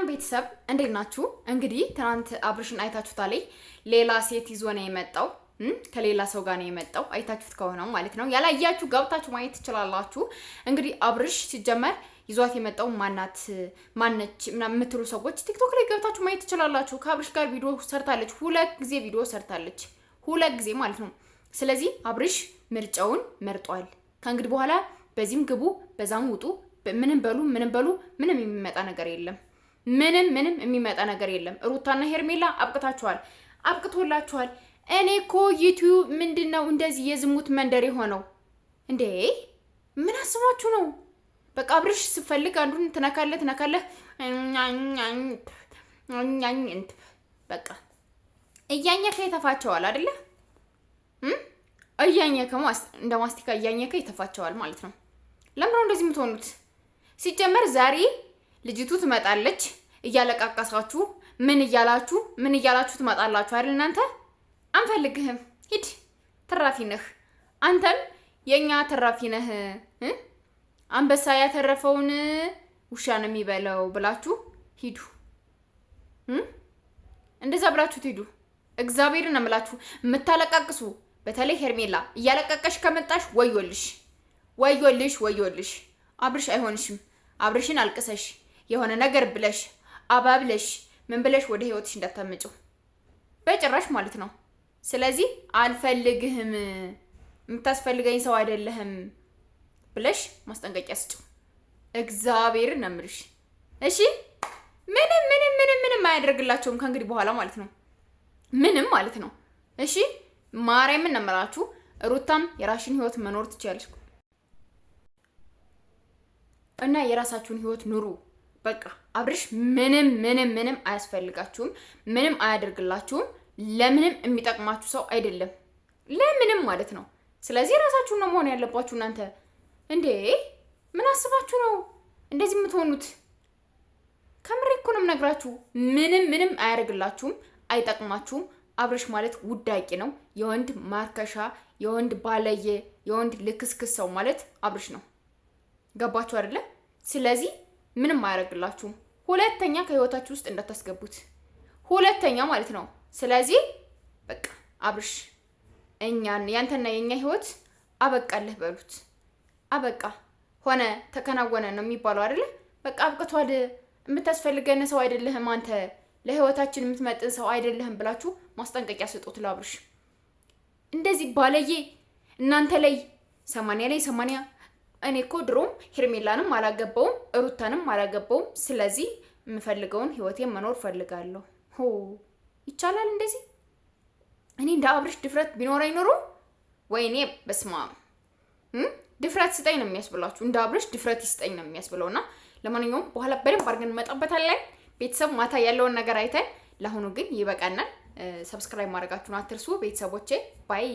ቤተሰብ፣ እንዴት ናችሁ? እንግዲህ ትናንት አብርሽን አይታችሁታል። ሌላ ሴት ይዞ ነው የመጣው፣ ከሌላ ሰው ጋር ነው የመጣው። አይታችሁት ከሆነው ማለት ነው። ያላያችሁ ገብታችሁ ማየት ትችላላችሁ። እንግዲህ አብርሽ ሲጀመር ይዟት የመጣው ማናት ማነች ምናምን የምትሉ ሰዎች ቲክቶክ ላይ ገብታችሁ ማየት ትችላላችሁ። ከአብርሽ ጋር ቪዲዮ ሰርታለች፣ ሁለት ጊዜ ቪዲዮ ሰርታለች፣ ሁለት ጊዜ ማለት ነው። ስለዚህ አብርሽ ምርጫውን መርጧል። ከእንግዲህ በኋላ በዚህም ግቡ በዛም ውጡ፣ ምንም በሉ ምንም በሉ ምንም የሚመጣ ነገር የለም። ምንም ምንም የሚመጣ ነገር የለም። ሩታና ሄርሜላ አብቅታችኋል፣ አብቅቶላችኋል። እኔ እኮ ዩቲዩብ ምንድን ነው እንደዚህ የዝሙት መንደር የሆነው እንዴ? ምን አስባችሁ ነው? በቃ አብርሽ ስፈልግ አንዱን ትነካለህ ትነካለህ፣ በቃ እያኘከ ይተፋቸዋል አይደለ? እያኘከ እንደ ማስቲካ እያኘከ ይተፋቸዋል ማለት ነው። ለምንድነው እንደዚህ የምትሆኑት? ሲጀመር ዛሬ ልጅቱ ትመጣለች እያለቃቀሳችሁ ምን እያላችሁ ምን እያላችሁ ትመጣላችሁ አይደል? እናንተ አንፈልግህም፣ ሂድ፣ ትራፊ ነህ። አንተም የእኛ ትራፊ ነህ። አንበሳ ያተረፈውን ውሻ ነው የሚበላው ብላችሁ ሂዱ። እንደዛ ብላችሁ ትሂዱ። እግዚአብሔርን ነው የምላችሁ። የምታለቃቅሱ በተለይ ሄርሜላ እያለቀቀሽ ከመጣሽ ወዮልሽ፣ ወዮልሽ፣ ወዮልሽ። አብርሽ አይሆንሽም። አብርሽን አልቅሰሽ የሆነ ነገር ብለሽ አባብለሽ ምን ብለሽ ወደ ህይወትሽ እንዳታመጪው በጭራሽ ማለት ነው። ስለዚህ አልፈልግህም፣ የምታስፈልገኝ ሰው አይደለህም ብለሽ ማስጠንቀቂያ ስጭው። እግዚአብሔርን ነው የምልሽ። እሺ ምንም ምንም ምንም ምንም አያደርግላቸውም ከእንግዲህ በኋላ ማለት ነው። ምንም ማለት ነው። እሺ ማርያምን ነው የምላችሁ። ሩታም የራሽን ህይወት መኖር ትችያለሽ እና የራሳችሁን ህይወት ኑሩ። በቃ አብርሽ ምንም ምንም ምንም አያስፈልጋችሁም። ምንም አያደርግላችሁም። ለምንም የሚጠቅማችሁ ሰው አይደለም፣ ለምንም ማለት ነው። ስለዚህ ራሳችሁን ነው መሆን ያለባችሁ እናንተ። እንዴ ምን አስባችሁ ነው እንደዚህ የምትሆኑት? ከምሬ እኮ ነው የምነግራችሁ። ምንም ምንም አያደርግላችሁም፣ አይጠቅማችሁም። አብርሽ ማለት ውዳቂ ነው። የወንድ ማርከሻ፣ የወንድ ባለየ፣ የወንድ ልክስክስ ሰው ማለት አብርሽ ነው። ገባችሁ አይደለ? ስለዚህ ምንም አያደርግላችሁም። ሁለተኛ ከህይወታችሁ ውስጥ እንዳታስገቡት፣ ሁለተኛ ማለት ነው። ስለዚህ በቃ አብርሽ እኛን ያንተና የኛ ህይወት አበቃልህ በሉት። አበቃ ሆነ ተከናወነ ነው የሚባለው አይደለ? በቃ አብቅቷል። የምታስፈልገን ሰው አይደለህም አንተ፣ ለህይወታችን የምትመጥን ሰው አይደለህም ብላችሁ ማስጠንቀቂያ ስጡት ለአብርሽ። እንደዚህ ባለዬ እናንተ ላይ 80 ላይ 80። እኔ እኮ ድሮም ሄርሜላንም አላገባውም ሩታንም አላገባውም። ስለዚህ የምፈልገውን ህይወቴን መኖር ፈልጋለሁ። ሆ ይቻላል እንደዚህ። እኔ እንደ አብርሽ ድፍረት ቢኖረኝ ኖሮ ወይኔ በስማም ድፍረት ስጠኝ ነው የሚያስብላችሁ። እንደ አብርሽ ድፍረት ይስጠኝ ነው የሚያስብለው። እና ለማንኛውም በኋላ በደንብ አድርገን እንመጣበታለን። ቤተሰብ ማታ ያለውን ነገር አይተን፣ ለአሁኑ ግን ይበቃናል። Subscribe ማድረጋችሁን አትርሱ ቤተሰቦቼ። Bye።